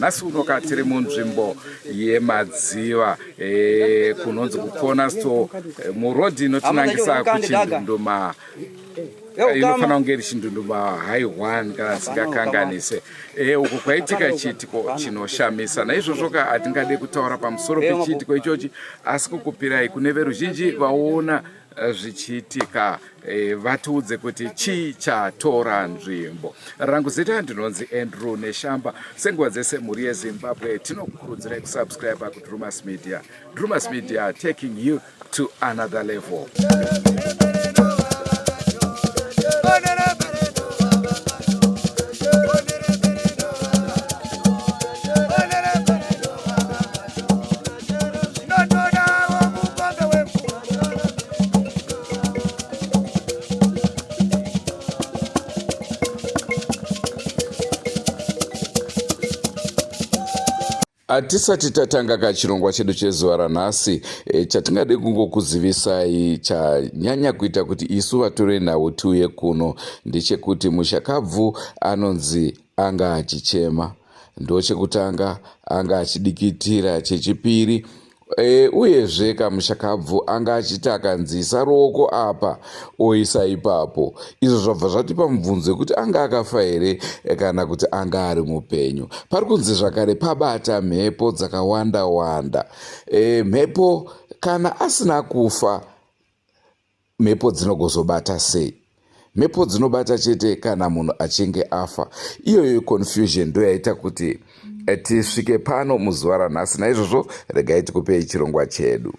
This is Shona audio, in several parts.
Nhasi unoka tiri munzvimbo yemadziva e, kunonzi kukona store e, murodhi inotinangisa kuchindunduma inofanira kunge iri chindunduma high one kana singakanganise e, uku kwaitika chiitiko chinoshamisa naizvozvo ka hatingade kutaura pamusoro pechiitiko ichochi asi kukupirai kune veruzhinji vaona eh, zvichiitika e, vatiudze kuti chii chatora nzvimbo rangu zita ndinonzi andrew neshamba senguva dzese mhuri yezimbabwe tinokukurudzirai kusubscribe kudrumas media drumas media taking you to another level. Hatisati tatanga ka chirongwa chedu chezuva ranhasi e, chatingade kungokuzivisai chanyanya kuita kuti isu vatore nhau tiuye kuno ndechekuti mushakabvu anonzi anga achichema ndochekutanga anga achidikitira chechipiri E, uyezve kamushakabvu anga achiti akanzi isa ruoko apa oisa ipapo izvo zvabva zvatipa mubvunzo wekuti anga akafa here e, kana kuti anga ari mupenyu pari kunzi zvakare pabata mhepo dzakawanda wanda e, mhepo kana asina kufa Mhepo dzinogozobata sei? Mhepo dzinobata chete kana munhu achinge afa. Iyoyo confusion ndoyaita kuti eh, tisvike pano muzuva ranhasi. Naizvozvo regai tikupei chirongwa chedu.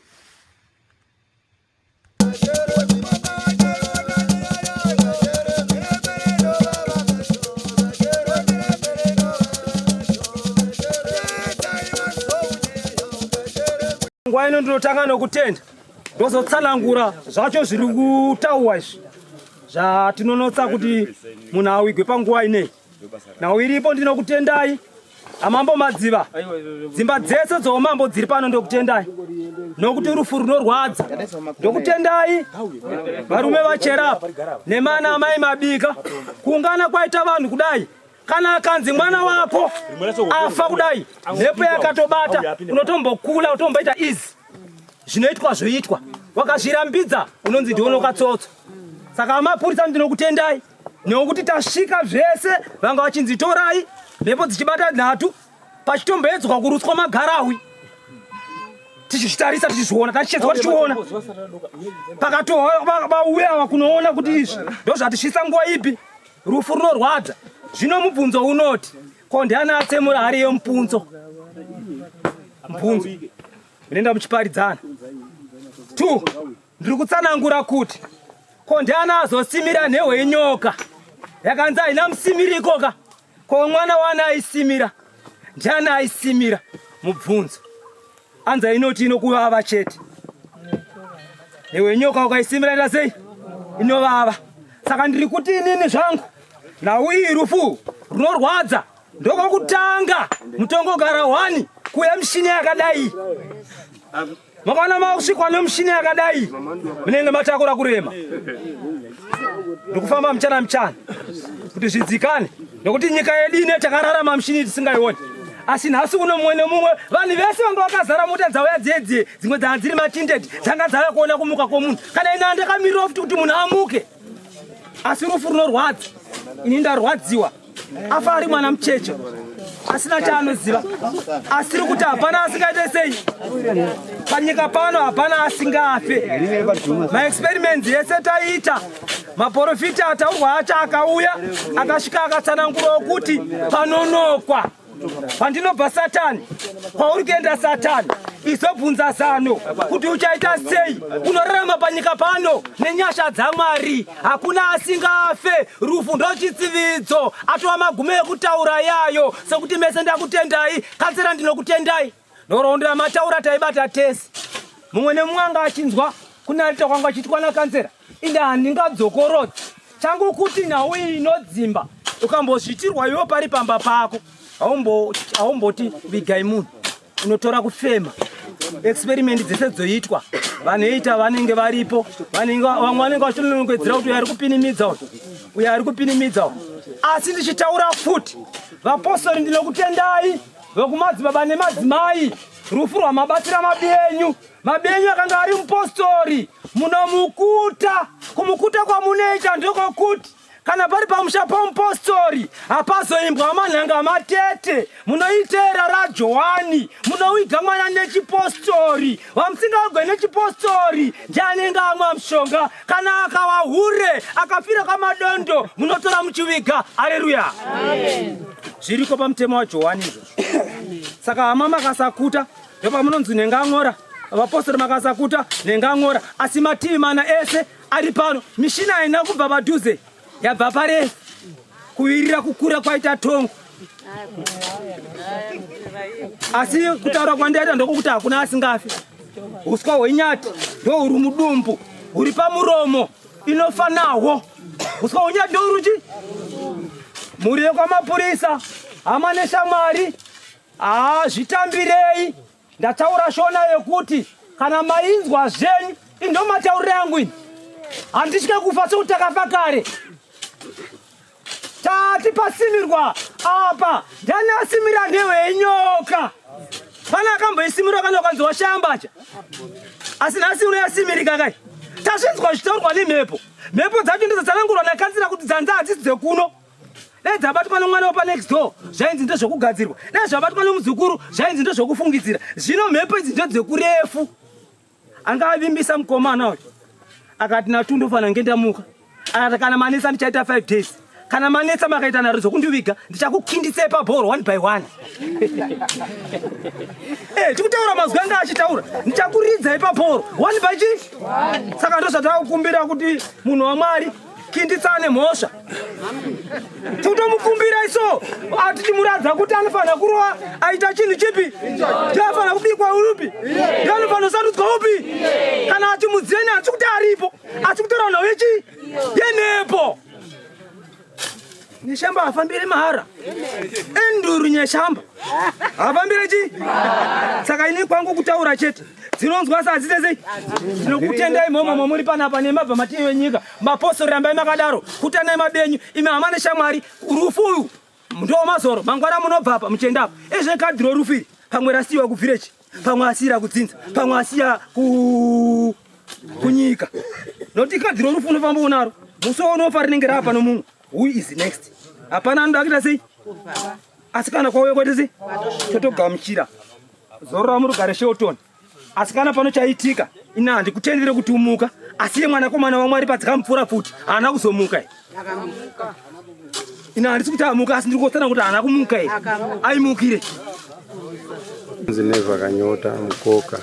Nguva ino ndinotanga nokutenda ndozotsanangura zvacho zviri kutaurwa izvi zvatinonotsa kuti munhu awigwe panguva inei nhau iripo ndinokutendai amambo madziva dzimba dzese dzoumambo dziri pano ndokutendai nokuti rufu runorwadza ndokutendai varume vacherapa nemana amai mabika kuungana kwaita vanhu kudai kana akanzi mwana wako afa kudai mhepo yakatobata unotombokula utomboita izi zvinoitwa zvoitwa wakazvirambidza unonzi ndiwe unokatsotso saka amapurisa ndinokutendai nekuti tasvika zvese vanga vachinzi torai mhepo dzichibata nhatu pachitomboedzwa kurutswa magarawi tichizvitarisa tichizviona tachichedzwa tichiona pakatouya ava kunoona kuti izvi ndozvatisvitsa nguva ipi rufu runorwadza zvino mubvunzo unoti ko ndiani atsemura hari yemupunzo mubvunzo Munoenda muchiparidzana. 2 ndiri kutsanangura kuti ko ndiani azosimira nheho yenyoka yakanzi haina musimiriko ka ko mwana wani aisimira ndiani aisimira mubvunzo anzi ainoti inokuvava chete nheho yenyoka ukaisimira ita sei inovava saka ndiri kuti inini zvangu nhau iyi rufu runorwadza Ndokokutanga mutongogara hwani kuuya mishini yakadai. Makaona makusvikwa nemushini yakadai munenge matakura kurema ndikufamba muchana muchana kuti zvidzikane nekuti nyika yedu ine takararama mushini tisingaioni asi nhasi uno mumwe nemumwe vanhu vese vanga vakazara mota dzauya dziyedziye dzimwe dzanga dziri matinded dzanga dzauya kuona kumuka kwomunhu kana ine andakamirira futi kuti munhu amuke asi rufu runorwadza ini ndarwadziwa afa ari mwana mucheche asina chaanoziva asiri kuti hapana asingaite sei panyika pano hapana asingafe maexperiments ese taita maporofita ataurwa acho akauya akasvika akatsanangurawo kuti panonokwa pandinobva satani kwauri kuenda satani izobvunza zano kuti uchaita sei unorarama panyika pano nenyasha dzamwari hakuna asingafe rufu ndochitsividzo atova magumo ekutaura yayo sekuti mese ndakutendai kansera ndinokutendai nhoroondo yamataura taibata tese mumwe nemumwe anga achinzwa kunarita kwanga achiitwa nakansera inde handingadzokorodzi changu kuti nhau iyi inodzimba ukambozviitirwa iwe pari pamba pako haumboti vigai munhu unotora kufema experiment dzese dzoitwa vanoita vanenge varipo vamwe vanenge vachitonongedzera kuti uyo ari kupinimidza uyu uyo ari kupinimidza uyu asi ndichitaura futi vapostori ndinokutendai Vekumadzibaba nemadzimai, rufu rwamabatsira mabenyu. Mabenyu akanga ari mupostori, munomukuta. Kumukuta kwamunoita ndokokuti kana pari pamusha pomupostori hapazoimbwa manhanga matete, munoiteera raJohani, munowiga mwana nechipostori. Wamusingagwe nechipostori ndianenge amwa mushonga, kana akawa hure akafira kwamadondo munotora muchiviga. Aleluya, zviriko pamutemo waJohani izvozvo. Saka hama makasakuta ndopamunonzi nengan'ora, vapostori makasakuta nengan'ora, asi mativi mana ese ari pano. Mishina haina kubva padhuze, yabva parefu, kuvirira kukura kwaita tongo. Asi kutaura kwandaita ndokuti hakuna asingafi. Uswa hwenyati ndohuri mudumbu, huri pamuromo, inofa nahwo. Uswa hwenyati ndohuri chi mhuri yekwamapurisa, hama neshamwari, haa zvitambirei. Ndataura shona yekuti kana mainzwa zvenyu, indomatauriro yangu ini. Handitye kufa sekuti takafa kare. Tati pasimirwa apa, ndiani asimira nhewe yenyoka? Pane akamboisimirwa kana ukanzi washaya mbatya, asi nhasi unoyasimirika kai. Tazvinzwa zvichitaurwa nemhepo. Mhepo dzacho ndidzatsanangurwa nakanzira kuti dzanza hadzisi dzekuno. Dai dzabatwa nemwana wepa next door zvainzi ndezvekugadzirwa, dai zvabatwa nemuzukuru zvainzi ndezvekufungidzira. Zvino mhepo idzi ndedzekurefu. Anga avimbisa mukomana uyu akati natu ndofanira nge ndamuka, akati kana manetsa ndichaita 5 days, kana manetsa makaita nharo dzokundiviga ndichakukindisai pabhoro 1 by 1. Tikutaura mazwi anga achitaura, ndichakuridzai pabhoro 1 by chi. Saka ndozvatakakumbira kuti munhu waMwari kinditsane mhosva, tikutomukumbira iso atichimuradza kuti anofanira kurova aita chinhu chipi, ndianofanira kubikwa upi, ndianofanira kusandudzwa upi. Kana atimudzeni hatisi kuti aripo, asi kutora nhau yechi yenepo. Nyeshamba hafambire mahara, enduru nyeshamba hafambire chi. Saka ini kwangu kutaura chete, dzinonzwa sadzitese. Tinokutendai momo momuri panapa nemabva mativi enyika. Mapostori rambai makadaro, kutanai mabenyu imi hama neshamwari. Rufu uyu ndo mazoro mangwana munobva apa muchienda apa ezve kadhi rorufu iri pamwe rasiyiwa kuvhireji, pamwe asiyira kudzinza, pamwe asiya kunyika, nokuti kadhi rorufu unofamba unaro musi unofa rinenge rapa nomumwe. Who is next? Hapana anoda kuita sei, asi kana kwauya kwaita sei totogamuchira. Zorora murugare Shelton. Asi kana pano chaitika, ina handikutendere kuti umuka, asi ye mwanakomana waMwari padzikamupfuura futi haana kuzomuka. Ina handisi kuti amuka, asi ndiri kutana kuti haana kumuka, i aimukire. Nzi Neva Kanyota Mukoka.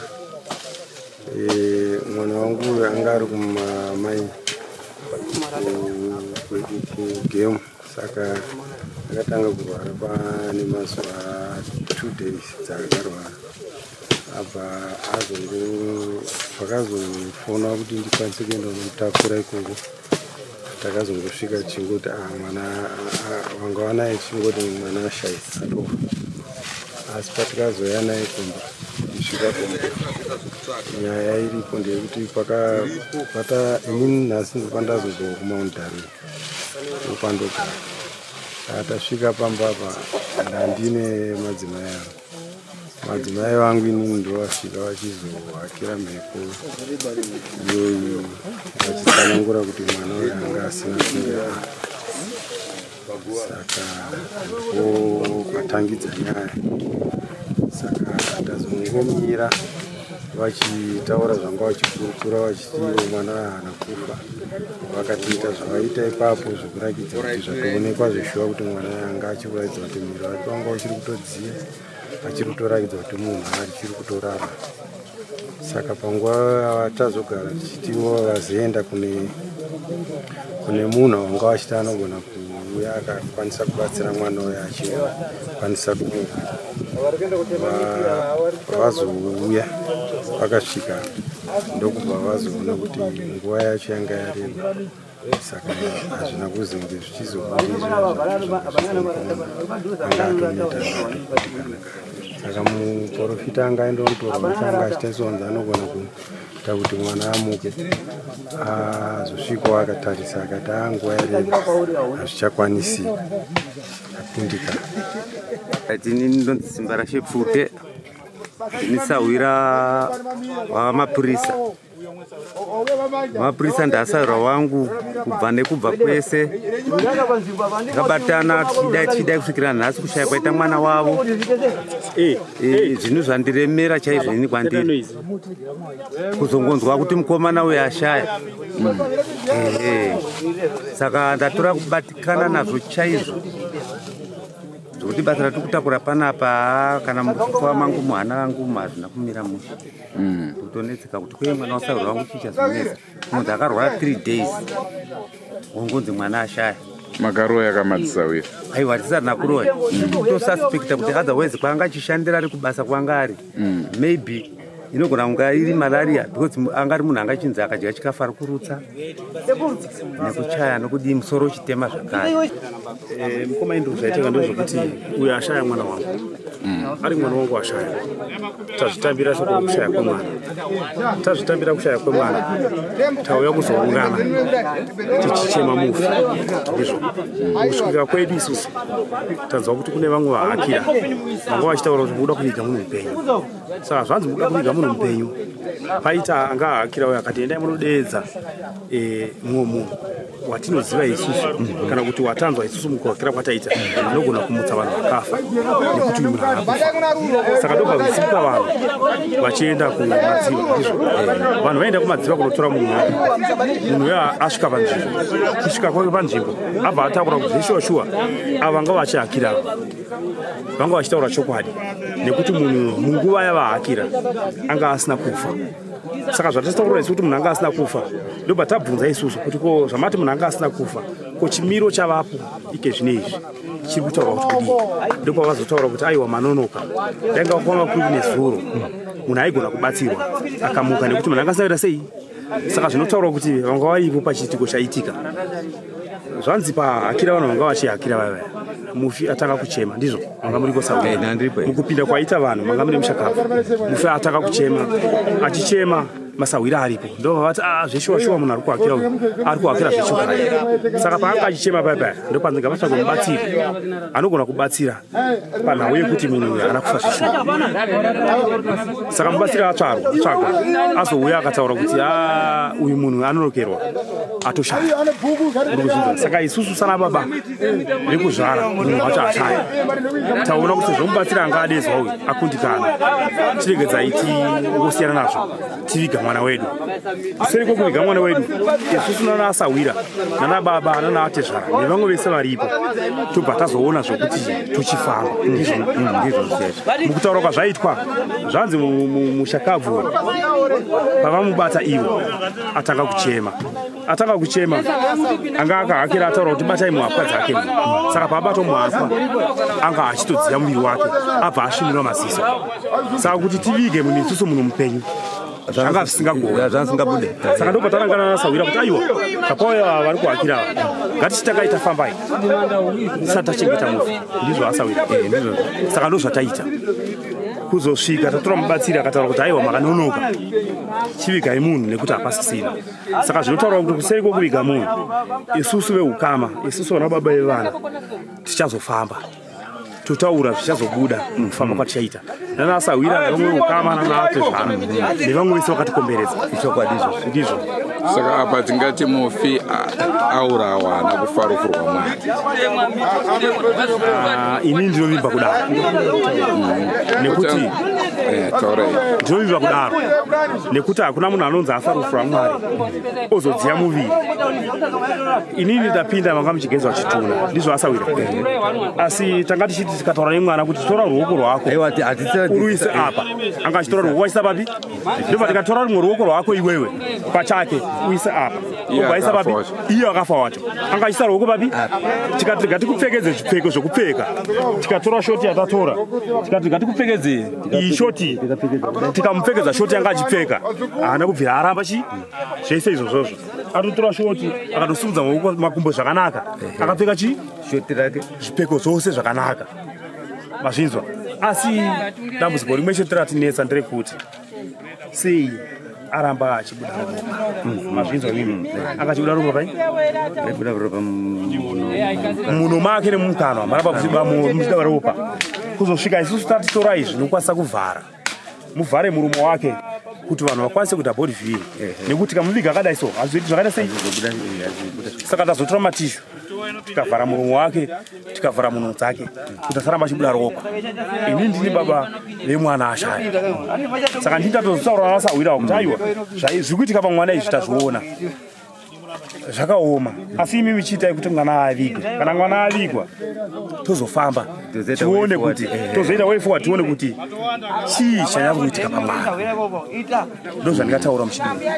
Mwana wangu uyu anga ari kumamaini kugame, saka akatanga kurwara pane mazuva 2 days dzaakarwara. Abva azongo pakazofona kuti ndikwanise kuenda kunomutakura ikoko. Takazongosvika tichingoti ah, mwana wanga wanaye, tichingoti mwana ashaisa atofa. Asi patikazouya naye kumba, tichisvika kumba, nyaya iripo ndeyekuti pakapata inini nhasi ndopandazobva kuMount Darwin, ndopandogara. Saka tasvika pamba apa ndandine madzimai angu. Madzimai vangu inini ndovasvika vachizohakira mhepo iyoyi, vachitsanangura kuti mwana uyu anga asina kunge afa. Saka ndipo patangidza nyaya. Saka tazongomira vachitaura zvanga vachikurukura, vachiti ivo mwana haana kufa. Vakatiita zvavaita ipapo zvekurakidza kuti zvatoonekwa zveshuwa kuti mwana anga achikuratidza kuti muviri wake wanga uchiri kutodziya, achiri kutorakidza kuti munhu achiri kutorara. Saka panguva tazogara tichitiwo vazoenda kune munhu wanga vachiti anogona kuuya akakwanisa kubatsira mwana uyo, achikwanisa kumuka, vazouya vakasvika ndokubva vazoona kuti nguva yacho yanga yareba, saka hazvina kuzenge zvichizobudirira anga atoneta atokutikana. Saka muprofita anga aenda kunotorwa wacho anga achitariswa anogona kuita kuti mwana amuke, azosvikawo akatarisa akati a nguva yareba, hazvichakwanisika, akundikana. Ini ndinonzi Simbarashe Pfute, ndini sahwira wamapurisa. Mapurisa ndasahwira wangu kubva nekubva kwese, takabatana tichidai tichidai kusvikira nhasi kushaya kwaita mwana wavo. Zvinhu zvandiremera chaizvo ini kwandiri kuzongonzwa kuti mukomana uyu ashaya. Ehe, saka ndatora kubatikana nazvo chaizvo zvekuti basa ratiri kutakura panapa kana mupfuva mangu muhana vangu hazvina kumira mushe. Kutonetseka kuti kuye mwana wasaurwa wangu chii chazonetsa, kunonzi akarwara 3 days wongonzi mwana ashaya. Makaroya kamadzisawira? Aiwa, tisati nakuroya, kutosuspecta kuti otherwise kwaanga achishandira ari kubasa kwanga ari, maybe inogona kunga iri malaria, because anga ari munhu anga achinzi akadya chikafu ari kurutsa nekuchaya nokudii, musoro uchitema zvakare. Mukoma Indru, zvaitika ndezvekuti uyo ashaya mwana wangu, ari mwana wangu ashaya. Tazvitambira shoko rekushaya kwemwana, tazvitambira kushaya kwemwana, tauya kuzoungana tichichema mufi. Ndizvo kusvikira kwedu isusu tanzwa kuti kune vamwe vahakira vanga vachitaura kuti mukuda kuviga munhu mupenyu. Saka zvanzi mukuda kuviga munhu mupenyu, paita anga ahakira uyo akati endai munodeedza mumwe munhu watinoziva isusu kana kuti watanzwa isusu mukuhakira kwataita anogona kumutsa vanhu vakafa, nekuti uyu munhu haana kufa. Saka ndobva kusimuka vanhu vachienda kumadziva. Ndizvo vanhu vaenda kumadziva kunotora munhu wacho. Munhu uyo asvika panzvimbo, kusvika kwake panzvimbo abva ataura kuti zveshuwa shuwa ava vanga vachihakira vanga vachitaura chokwadi, nekuti munhu munguva yavahakira anga asina kufa. Saka zvatataura isu kuti munhu anga asina kufa, ndobva tabvunza isusu kuti ko zvamati munhu anga asina kufa, ko chimiro chavapo ike zvino izvi chiri kutaurwa kuti kudii? Ndopavazotaura kuti aiwa, manonoka, dainga kwanga kuri nezuro munhu aigona kubatsirwa akamuka, nekuti munhu anga asina kuita sei. Saka zvinotaurwa kuti vanga varipo pachiitiko chaitika, zvanzi pahakira vanhu vanga vachihakira vaya vaya, mufi atanga kuchema. Ndizvo manga muriko sa? Eh, ndandiripo. Mukupinda kwaita vanhu manga mune mushakabvu, mufi atanga kuchema, achichema masahwira aripo ndobva vati a zveshuwa shuwa munhu ari kuhakira uyu ari kuhakira zvechokwadi. Saka paanga achichema paya paya, ndopanzi ngavatsvage mubatsiri anogona kubatsira panhau yekuti munhu uyu haana kufa zveshuwa. Saka mubatsiri atsvarwa atsvagwa, azouya akataura kuti a uyu munhu anonokerwa atoshaya. Uri kuzvinzwa? Saka isusu sana baba vekuzvara munhu wacho ashaya, taona kuti sezvo anga adezwa uyu akundikana, chiregedzai tingosiyana nazvo tiviga mwana wedu. Kuseri kwekuviga mwana wedu, isusu nana asahwira nana baba nana atezvara nevamwe vese varipo, tobva tazoona zvokuti tochifamba. Ndizvo? Ndizvo zvezvo. Mukutaura kwazvaitwa, zvanzi mushakabvu pavamubata ivo atanga kuchema, atanga kuchema, anga akahakira ataura kuti batai muhapwa dzake. Saka paabatwa muhapwa anga achitodziya muviri wake, abva asvinura maziso. Saka kuti tivige munhu isusu munhu mupenyu zvanga zvisingagoni. Zvandisingabude. Saka ndobva tarangana nasahwira kuti aiwa, zvapauya vari kuhakira ava, ngatichitakaita fambai tisati tachengeta mufi. Ndizvo asahwira? Ndizvo. Saka ndo zvataita kuzosvika tatora mubatsiri akataura kuti aiwa, makanonoka, chivigai munhu nekuti hapasisina. Saka zvinotaura kuti kuseri kwokuviga munhu, isusu veukama, isusu vana baba vevana, tichazofamba totaura zvichazobuda mukufamba kwatichaita nana asahwira, vamwe ukama, nana atezvara nevamwe vese vakatikomberedza. Ichokwadi izvozvo. Ndizvo. Saka apa tingati mufi aurawa, haana kufa rufu rwaMwari? Ah, ini ndinovimba kudaro nekuti Taurai. Ndinovimba kudaro nekuti hakuna munhu anonzi afa rufu rwaMwari ozodziya muviri. Inini ndapinda manga muchigezwa chituna. Ndizvo asawira? Asi tanga tichiti tikataura nemwana kuti tora ruoko rwako Aiwa, uruise apa, anga achitora ruoko waisa papi? Ndobva tikatora rumwe ruoko rwako iwewe pachake uise apa. Iye Obva aisa akafa papi? wacho. Iye akafa wacho anga achiisa ruoko papi? Tikati ngatikupfekedze zvipfeko zvekupfeka, tikatora shoti yatatora, tikati ngatikupfekedze iyi shoti, tikamupfekedza shoti yanga achipfeka. Haana kubvira aramba chi zvese izvozvozvo, atotora shoti akatosimudza maoko makumbo zvakanaka, akapfeka chi Shoti rake. Zvipfeko zvose zvakanaka, mazvinzwa? Asi dambudziko rimwe chete ratinetsa nderekuti sei aramba achibuda ropa. Mazvinzwa imimi? Akachibuda ropa pai? Raibuda ropa muno make nemukanwa maramba muchibuda ropa. Kuzosvika isusu tati torai zvinokwanisa kuvhara, muvhare murumo wake kuti vanhu vakwanise kuita body viewing, nekuti kamuviga akadai so hazvizoiti zvakaita sei. Saka tazotora matishu tikavhara muromo wake, tikavhara muno dzake kuti asaramba achibuda ropa. Ini ndini baba vemwana ashaya, saka ndini tatozotaura nasahwirawo kuti aiwa, zviri kuitika pamwana izvi tazviona zvakaoma, asi imi michiitai kuti mwana avigwe. Kana mwana avigwa, tozofamba tione kuti tozoita way forward, tione kuti chii chanyanya kuitika pamwana. Ndo zvandingataura muchidini.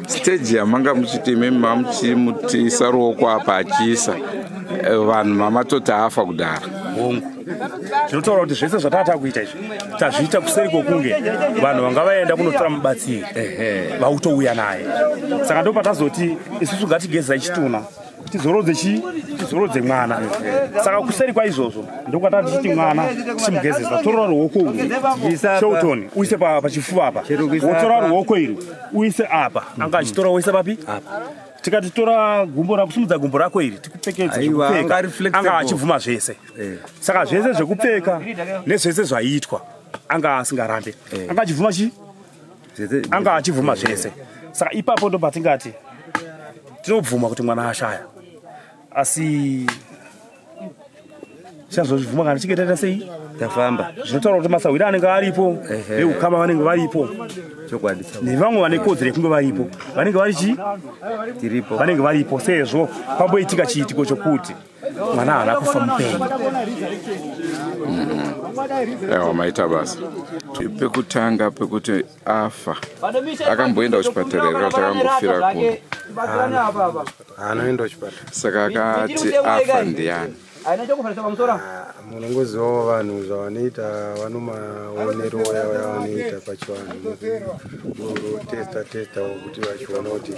Stage yamanga muchiti imimi mamuchimutisa ruoko apa achiisa, vanhu mamatoti afa kudhara? Hongu, tinotaura kuti zvese zvataa takuita izvi tazviita kuseri kwokunge vanhu vanga vaenda kunotora mubatsiri vautouya naye. Saka ndo patazoti isusu ngatigezai chitunha, tizorodze chi tizorodze mwana. Saka kuseri kwaizvozvo ndokwatava tichiti mwana tichimugezesa, torora ruoko urwu, Shelton, uise pachifuva apa, wotora ruoko iri uise apa. Anga achitora woisa papi apa, tikati tora gumbo rako, simudza gumbo rako iri tikupfekedze zvekupfeka. Anga achibvuma zvese. Saka zvese zvekupfeka nezvese zvaiitwa anga asingarambe, anga achibvuma chi anga achibvuma zvese. Saka ipapo ndo patingati tinobvuma kuti mwana ashaya, asi chazozvibvuma kana tichinge taita sei? Tafamba. Zvinotaura kuti masahwira anenge aripo, veukama vanenge varipo. Chokwadi. Nevamwe vane kodzero yekunge varipo vanenge vari chii? Tiripo. Vanenge varipo, sezvo pamboitika chiitiko chokuti mwana haana kufa mupenyu. Aiwa, maita basa. Pekutanga pekuti afa, akamboenda kuchipatara here kana kuti akangofira kuno? Anoenda kuchipatara. Saka akati afa ndiani? Munongozivawo vanhu zvavanoita, vanomaonero yavanoita pachivanhu, testa testawo kuti vachiona kuti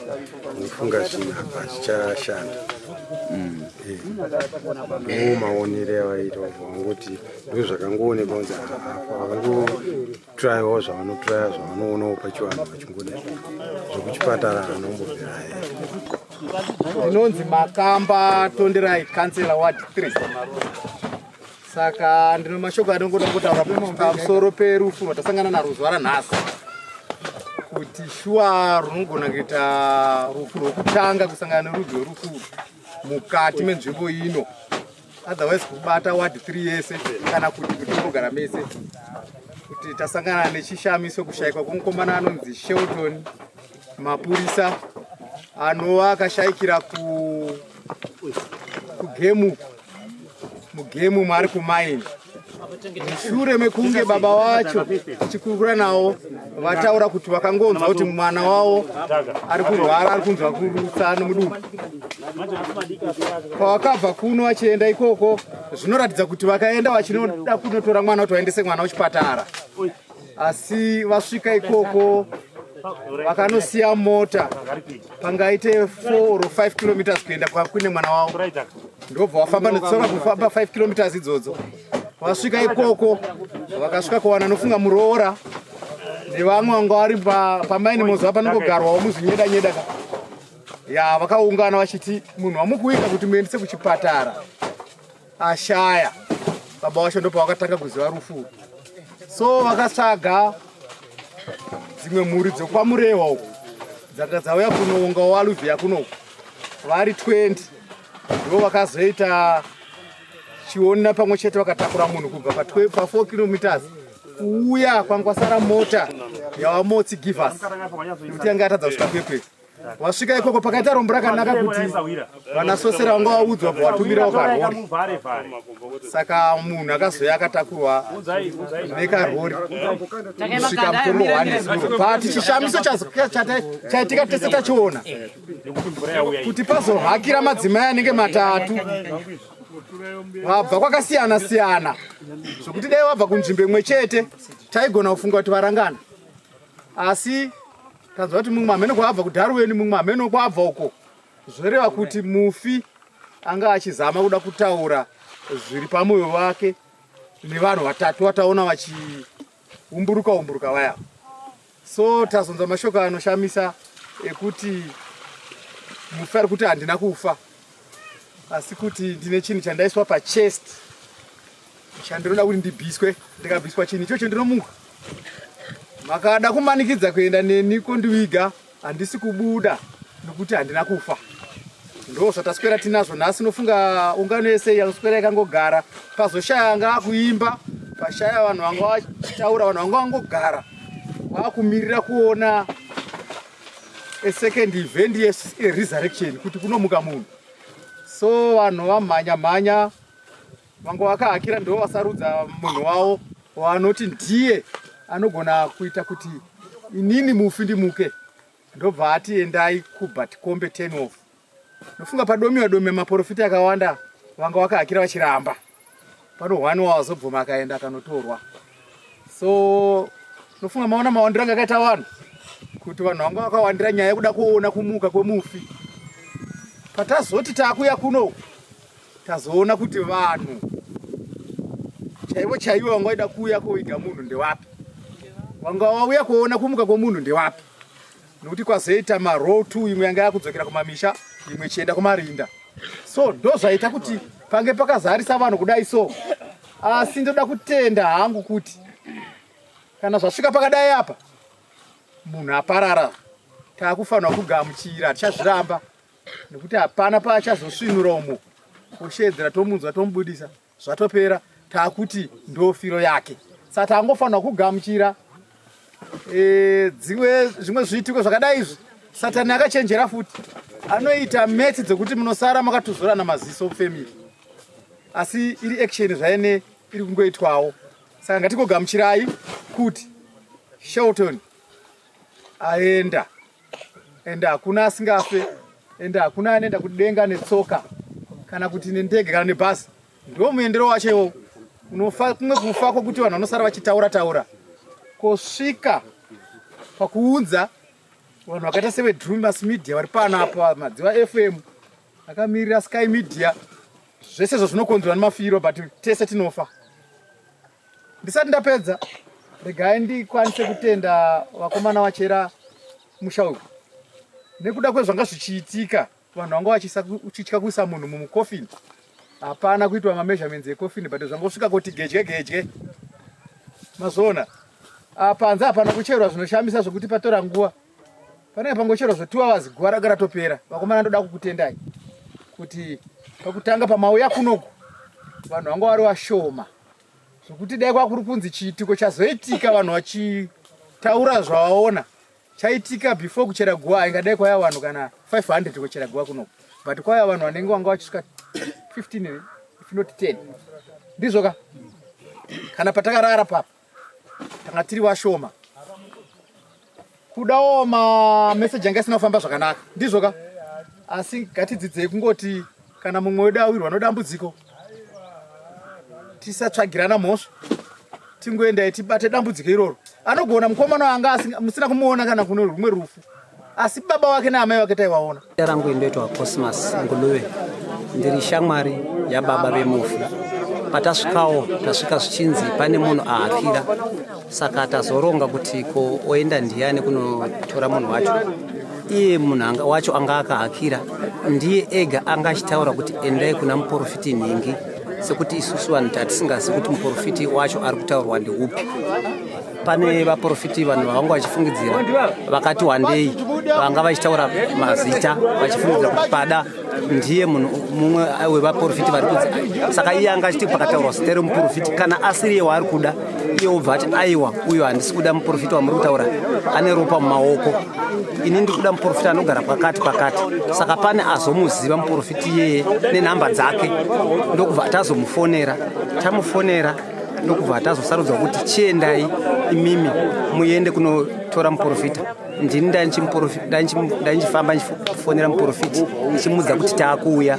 mufunga zvinhu apa zvichashanda. Ndo maonero yavaita, vangoti ndo zvakangoonekwa kunzi afa. Vakangotrayawo zvavanotraya, zvavanoonawo pachivanhu, vachingodai zvekuchipatara anombobvira aenda. Ndinonzi Makamba Tonderai, kansela ward 3. Saka ndino mashoko andingoda kutaura pamusoro perufu rwatasangana narwo zuva ranhasi, kuti shuwa runogona kuita rufu rwokutanga kusangana nerudzi rwerufu mukati menzvimbo ino, otherwise kubata ward 3 yese kana kuti kutongogara mese, kuti tasangana nechishamiso, kushayikwa kwomukomana anonzi Shelton Mapurisa, anova akashayikira kugemu, mugemu maari kumaini, mushure mekunge baba vacho tichikurukura navo vataura kuti vakangonzwa kuti mwana wavo ari kurwara, ari kunzwa kurutsa nomudumbu. Pavakabva kuno vachienda ikoko, zvinoratidza kuti vakaenda vachinoda kunotora mwana kuti vaendese mwana kuchipatara, asi vasvika ikoko vakanosiya mota pangaite 4 or 5 kilometers kuenda kune mwana wavo, ndobva vafamba netsoka kufamba 5 kilometers idzodzo. Vasvika ikoko vakasvika kuwana nofunga muroora nevamwe vanga vari pamaini, moziva panongogarwawo muzvinyeda nyeda ka ya. Vakaungana vachiti munhu wamukuita kuti muendese kuchipatara ashaya. Baba vacho ndopavakatanga kuziva rufu. So vakatsvaga dzimwe mhuri dzekwaMurewa uku dzanga dzauya kunoongawo aluvhiya kunoku, vari 20, ndo vakazoita chiona pamwe chete, vakatakura munhu kubva pa4 kilometers kuuya kwangwasara mota yavaMotsi Givers, nekuti yanga yatadza kusvika kwekwe. Wasvika ikoko pakaita rombo rakanaka kuti vanasosera vanga vaudzwa, bva vatumirawo karori. Saka munhu akazoya akatakurwa nekarori kusvika mutombo hwane zuro. But chishamiso chaitika tese tachiona kuti pazohakira madzimai anenge matatu vabva kwakasiyana siyana, zvokuti dai wabva kunzvimbo imwe chete taigona kufunga kuti varangana, asi tanzwa kuti mumwe hameno kwaabva kuDarweni, mumwe hameno kwaabva uko. Zvoreva kuti mufi anga achizama kuda kutaura zviri pamwoyo wake nevanhu vatatu vataona vachiumburuka umburuka vaya. So tazonzwa mashoko anoshamisa ekuti mufi ari kuti handina kufa. Asi kuti ndine chinhu chandaiswa pachest chandinoda kuti ndibviswe. Ndikabviswa chinhu ichocho ndinomuka. Makada kumanikidza kuenda neni kondiviga, handisi kubuda nokuti handina kufa. Ndo zvataswera tinazvo nhasi. Nofunga ungano yese yanoswera yakangogara, pazoshaya anga akuimba, pashaya vanhu vanga vachitaura, vanhu vanga vangogara vakumirira kuona a second event yeresurrection kuti kunomuka munhu. So vanhu vamhanya mhanya, vanga vakahakira ndo vasarudza munhu wavo waanoti ndiye anogona kuita kuti inini mufi ndimuke. Ndobva ati endai kuBatikombe 10 off. Ndofunga padomiwa domiwa maprofita akawanda vanga vakahakira vachiramba, pano one wazobvuma akaenda akanotorwa. So ndofunga maona mawandiro anga akaita vanhu, kuti vanhu vanga vakawandira nyaya yekuda kuona kumuka kwemufi. Patazoti taakuya kuno, tazoona kuti vanhu chaivo chaivo vanga vaida kuuya koviga munhu ndewapi, vanga vauya kuona kumuka kwemunhu ndewapi, nokuti kwazoita marow two, imwe yanga yakudzokera kumamisha, imwe ichienda kumarinda. So ndo zvaita kuti pange pakazarisa vanhu kudai. So asi ndoda kutenda hangu kuti kana zvasvika pakadai apa, munhu aparara, taakufanirwa kugamuchira, tichazviramba nekuti hapana paachazosvinura umo osheedzera tomunzwa tomubudisa, zvatopera, taakuti ndofiro yake. Saka tangofanirwa kugamuchira. Dzimwe zvimwe zviitiko zvakadai izvi, Satani akachenjera futi, anoita metsi dzekuti munosara makatuzorana maziso family, asi iri action zvaine iri kungoitwawo. Saka ngatigogamuchirai kuti Shelton aenda, ende hakuna asingafe, ende hakuna anoenda kudenga netsoka kana kuti nendege kana nebhasi. Ndo muendero wacho iwowo, unofa kumwe kufa kwokuti vanhu vanosara vachitaura taura kosvika pakuunza vanhu vakaita seveDrumas Media vari pano apa, Madziva FM akamirira Sky Media. Zvese izvo zvinokonzerwa nemafiro, but tese tinofa. Ndisati ndapedza, regai ndikwanise kutenda vakomana vachera musha uyu. Nekuda kwezvanga zvichiitika, vanhu vanga vachitya kuisa munhu mumukofini. Hapana kuitwa mameasurements ekofini, but zvangosvika kuti gedye gedye. Mazviona panze hapana kucherwa zvinoshamisa zvokuti patora nguva. Panenge pangocherwa zvo 2 hours, guva ranga ratopera. Vakomana, ndoda kukutendai kuti pakutanga pamauya kunoku vanhu vanga vari vashoma, zvokuti dai kwakuri kunzi chiitiko chazoitika vanhu vachitaura zvavaona chaitika before kuchera guva, aingadai kwaya vanhu kana 500 kuchera guva kunoku, but kwaya vanhu vanenge vanga vachisvika 15 if not 10. Ndizvo ka, kana patakarara papa tanga tiri vashoma, kudawo mameseji anga isina kufamba zvakanaka. Ndizvo ka, asi ngatidzidzei kungoti kana mumwe wedu awirwa nedambudziko, tisatsvagirana mhosva, tingoendai tibate dambudziko iroro. Anogona mukomana anga musina kumuona kana kune rumwe rufu, asi baba wake naamai vake taivaona. Zita rangu indoitwa Cosmas Nguluve, ndiri shamwari yababa vemufi. Patasvikawo tasvika zvichinzi pane munhu ahakira, saka tazoronga kuti ko oenda ndiani kunotora munhu wacho. Iye munhu wacho anga akahakira ndiye ega anga achitaura kuti endai kuna muprofiti nhingi, sekuti isusu vanhu tatisingazivi kuti muprofiti wacho ari kutaurwa ndeupi. Pane vaprofiti vanhu vavanga vachifungidzira vakati wandei, vanga vachitaura mazita vachifungidzira kuti pada ndiye munhu mumwe wevaprofiti vari kudzi. Saka iye anga achiti pakataurwa zita remuprofiti, kana asiriye waari kuda, iye obva ati aiwa, uyo handisi kuda muprofiti wamuri kutaura, ane ropa mumaoko, ini ndiri kuda muprofiti anogara pakati pakati. Saka pane azomuziva muprofiti iyeye nenhamba dzake, ndokubva tazomufonera. Tamufonera, ndokubva tazosarudza kuti chiendai imimi muende kunotora muprofita. Ndini ndaichifamba ndichifonera muprofiti ndichimudza kuti taakuuya,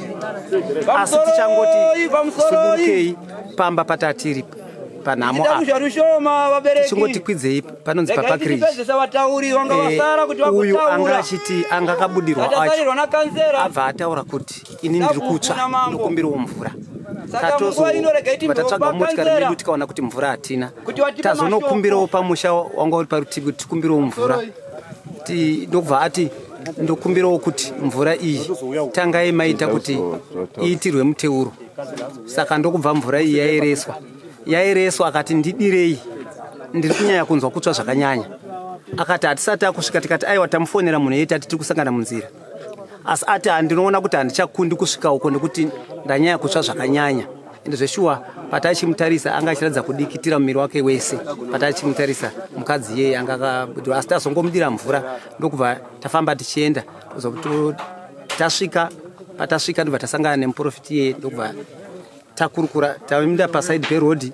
asi tichangoti sudurukei pamba patatiri panhamo apa, tichingoti kwidzei panonzi paParkridge, uyu anga achiti anga akabudirwa acho abva ataura kuti ini ndiri kutsva, ndokumbirawo mvura. Tatozotatsvaga motikari medu, tikaona kuti mvura hatina. Tazonokumbirawo pamusha wanga uri parutivi kuti tikumbirawo mvura, ndokubva ati Ndokumbirawo kuti mvura iyi tangai maita kuti iitirwe muteuro. Saka ndokubva mvura iyi yaereswa. Yaereswa akati ndidirei, ndiri kunyanya kunzwa kutsva zvakanyanya. Akati hatisati akusvika, tikati aiwa tamufonera munhu iyeye tati tiri kusangana munzira. Asi ati handinoona kuti handichakundi kusvika uko nekuti ndanyanya kutsva zvakanyanya. Ende zveshuwa pataichimutarisa anga achiratidza kudikitira muviri wake wese. Pataichimutarisa mukadzi iyeye anga akabudirwa, asi tazongomudira mvura ndokubva tafamba tichienda. Tasvika patasvika ndobva tasangana nemuprofiti iyeye ndokubva takurukura, taenda pasaidi perodhi.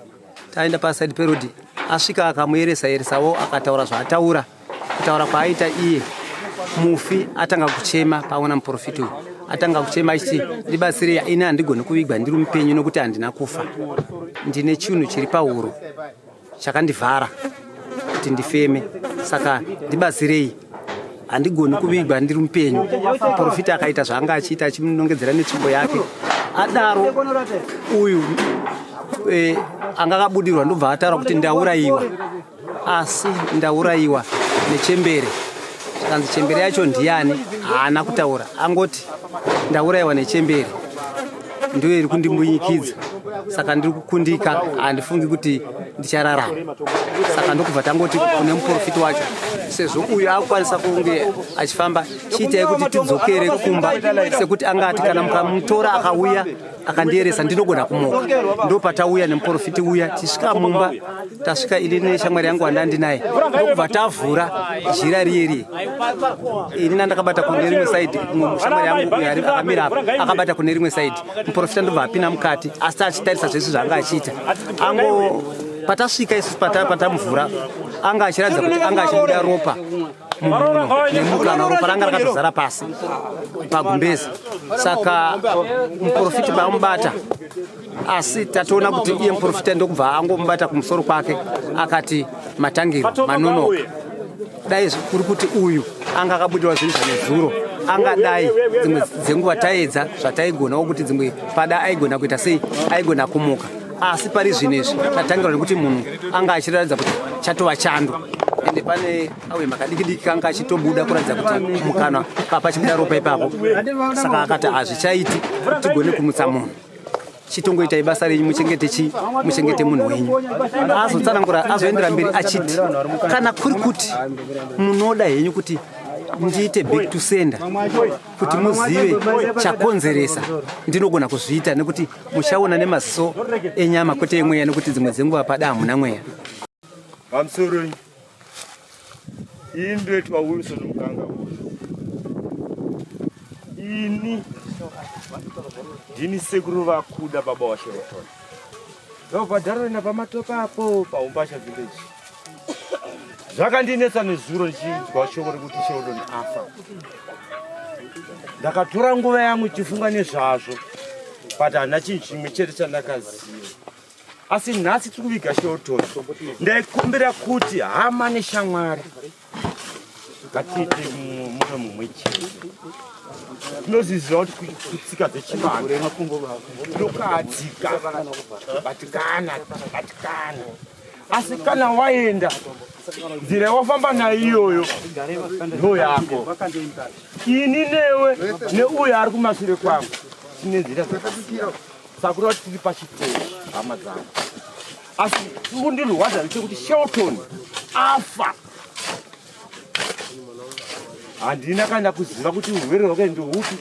Taenda pasaidi perodhi, asvika akamuyeresa yeresawo akataura zvaataura. Kutaura kwaaita iye mufi atanga kuchema paona muprofiti uyu, atanga kuchema achiti ndibatsirei, ini handigoni kuvigwa ndiri mupenyu nokuti handina kufa, ndine chinhu chiri pahuro chakandivhara kuti ndifeme, saka ndibatsirei, handigoni kuvigwa ndiri mupenyu. Muprofita akaita zvaanga achiita achimunongedzera netsvimbo yake. Adaro uyu anga akabudirwa ndobva ataura kuti ndaurayiwa, asi ndaurayiwa nechembere. Zvikanzi chembere yacho ndiyani? Haana kutaura, angoti ndaurayiwa nechembere ndiyo iri kundimbunyikidza, saka ndiri kukundika, handifungi kuti ndichararama. Saka ndokubva tangoti kune muprofiti wacho, sezvo uyu akukwanisa kunge achifamba, chiitai kuti tidzokere kumba, sekuti anga ati kana mukamutora akauya akandieresa ndinogona kumuka. Ndopatauya nemuprofiti uya, tisvika mumba, tasvika ini neshamwari yangu wandandinaye, ndokubva tavhura jira riye riye. Ini nandakabata kune rimwe saidi, shamwari yangu uyo akamira apa akabata kune rimwe saidi, muprofita ndobva apinda mukati, asi achitarisa zvese zvaanga achiita. Ango patasvika isusu patamuvhura, anga achiratidza kuti anga achibuda ropa mumhuno nemukanwa, ropa ranga rakatozara pasi pagumbezi. Saka muprofiti paamubata, asi tatoona kuti iye muprofita ndokubva angomubata kumusoro kwake akati matangiro manonoka. Dai kuri kuti uyu anga akabudirwa zvinhu zvanezuro, angadai dzimwe dzenguva taedza zvataigonawo kuti dzimwe pada aigona kuita sei, aigona kumuka. Asi pari zvino izvi tatangirwa nekuti munhu anga achiratidza kuti chatova chando, ende pane awema kadiki diki kanga achitobuda kuratidza kuti mukanwa pachibuda ropa ipapo. Saka akati hazvichaiti tigone kumutsa munhu, chitongoitai basa renyu, muchengete chi muchengete munhu wenyu. Azotsanangura, azoendera mberi achiti kana kuri kuti munoda henyu kuti ndiite back to sender kuti muzive chakonzeresa, ndinogona kuzviita, nekuti muchaona nemaziso enyama kwete emweya, nekuti dzimwe dzenguva pada hamuna mweya. Pamusoro ini ndoitwa Wilson Mukanga, ini ndini sekuru vakuda baba waSheroton, ndobhadharana pamatopa apo paUmbasha village. Zvakandinetsa nezuro ndichinzwa shoko rekuti Sheldon afa. Ndakatora nguva yangu ichifunga nezvazvo, but handina chinhu chimwe chete chandakaziva. Asi nhasi tiri kuviga Shelton, ndaikumbira kuti hama neshamwari ngatiite mumwe mumwe chete. Tinoziziva kuti kutsika dzechivanhu tinokadzika batikana batikana, asi kana waenda nzira yawafamba nayo iyoyo ndo yako. Ini newe neuyo ari kumashure kwangu tine nzira dzakasiyana, saka kureva kuti tiri pachiteshi, hama dzangu. Asi kundirwadza ndechekuti Shelton afa, handina kana kuziva kuti urwere hwake ndehupi,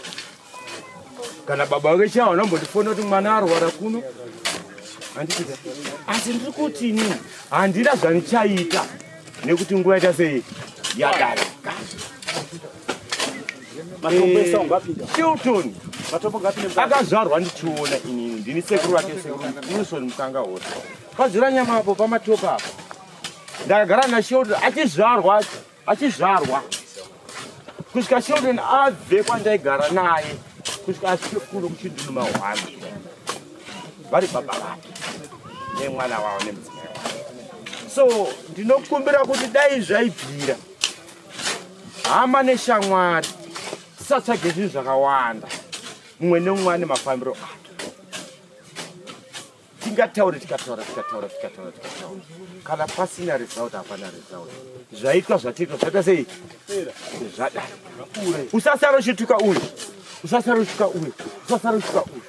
kana baba vake chavo vanombondifona kuti mwana arwara kuno, handikuita. Asi ndiri kuti inini handina zvandichaita nekuti nguva yaita sei yadarika. Shelton akazvarwa ndichiona inini, ndini sekuru vake, sekuru Wilson Mukanga Hore, padzira nyama apo pamatopa apo. Ndakagara naShelton achizvarwa, achizvarwa kusvika Shelton abve kwandaigara naye kusvika asvike kuno kuchindunuma hwami, vari baba vake nemwana wavo nemudzimai wavo. So ndinokumbira kuti dai zvaibvira, hama neshamwari, tisatsvage zvinhu zvakawanda, mumwe nemumwe ane mafambiro ake. Tingataure tikataura tikataura tikataura tikataura, kana pasina result hapana result. Zvaitwa zvatiitwa zvaita sei zvadai. Usasara uchituka uyu, usasara uchituka uyu, usasara uchituka uyu,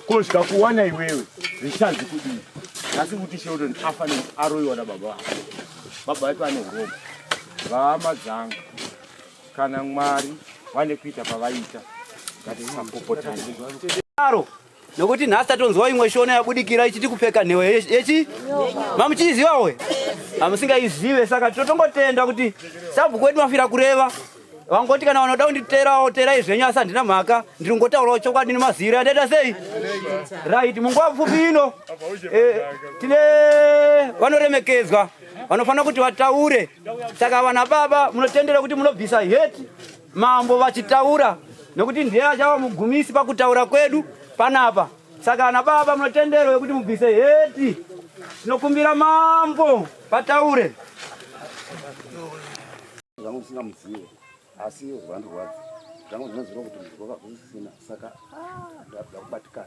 ko zvikakuwana iwewe zvichanzi kudii? Nhasi kuti Sheldon afa nekuti aroyiwa nababa vake, baba vake vane urombo. Vahama dzangu, kana Mwari vane kuita pavaita, ngatisapopotana. Aro nokuti nhasi tatonzwa imwe shona yabudikira ichiti kupfeka nhewe yechi mamuchiiziva we hamusingaizive. Saka totongotenda kuti sabhuku wedu mafira kureva vangoti kana vanoda kunditerawo terai zvenyu, asi handina mhaka, ndiri kungotaurawo chokwadi nemaziviro andaita sei. Right, munguva pfupi ino tine vanoremekedzwa vanofanira kuti vataure. Saka vana baba munotendera kuti munobvisa heti mambo vachitaura, nekuti ndiye achava mugumisi pakutaura kwedu panapa. Saka ana baba munotendero yekuti mubvise heti, tinokumbira mambo vataure. Zvangu ndisingamuzive, asi zvandirwadza zvangu ndinoziva kuti muziko kakusisina, saka ndakuda kubatikana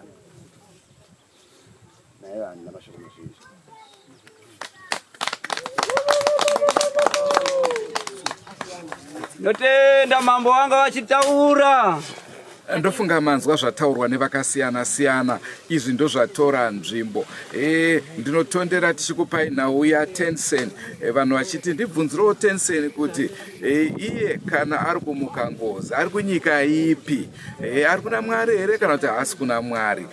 naye, handina mashoko mazhinji. Notenda mambo wanga vachitaura. Ndofunga manzwa zvataurwa nevakasiyana siyana. Izvi ndozvatora nzvimbo. Ndinotondera tichikupai nhau yaTensen. Vanhu vachiti ndibvunzirewo Tensen kuti iye kana ari kumuka ngozi ari kunyika ipi, ari kuna Mwari here kana kuti haasi kuna Mwari?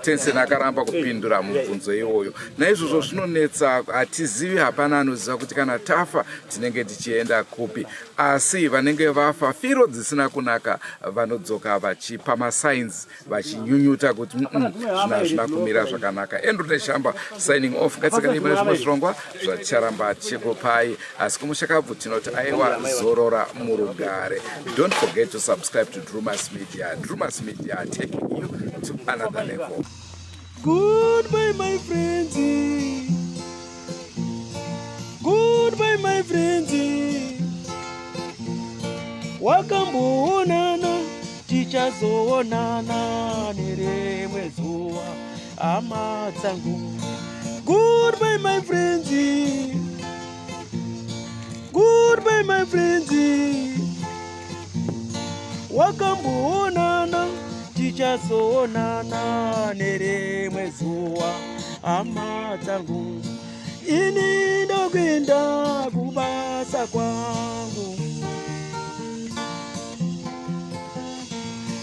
Tensen akaramba kupindura mubvunzo iwoyo. Naizvozvo zvinonetsa, hatizivi, hapana anoziva kuti kana tafa tinenge tichienda kupi. Asi vanenge vafa firo dzisina kunaka vanodzoka vachipa masigns, vachinyunyuta kuti zvinhu hazvina kumira zvakanaka. Andrew Neshamba signing off. Ngatisakanei pane zvimwe zvirongwa zvaticharamba tichikupai, asi kumushakabvu tinoti aiwa, zorora murugare. Don't forget to subscribe to Drumas Media. Drumas Media, taking you to another level. Goodbye my friends, goodbye my friends, wakamboonana tichazoonana nerimwe zuva hama dzangu. Goodbye my friends, goodbye my friends, wakamboonana tichazoonana nerimwe zuva hama dzangu. Ini ndokuenda kubasa kwangu,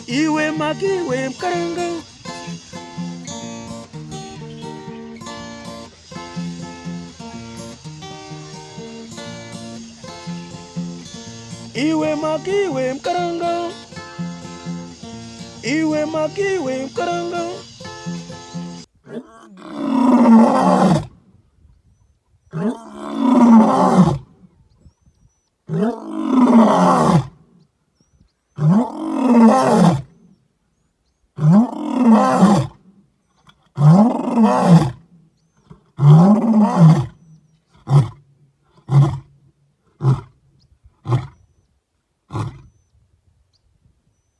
iwe makiwe mukaranga. Iwe makiwe mukaranga, iwe makiwe mukaranga.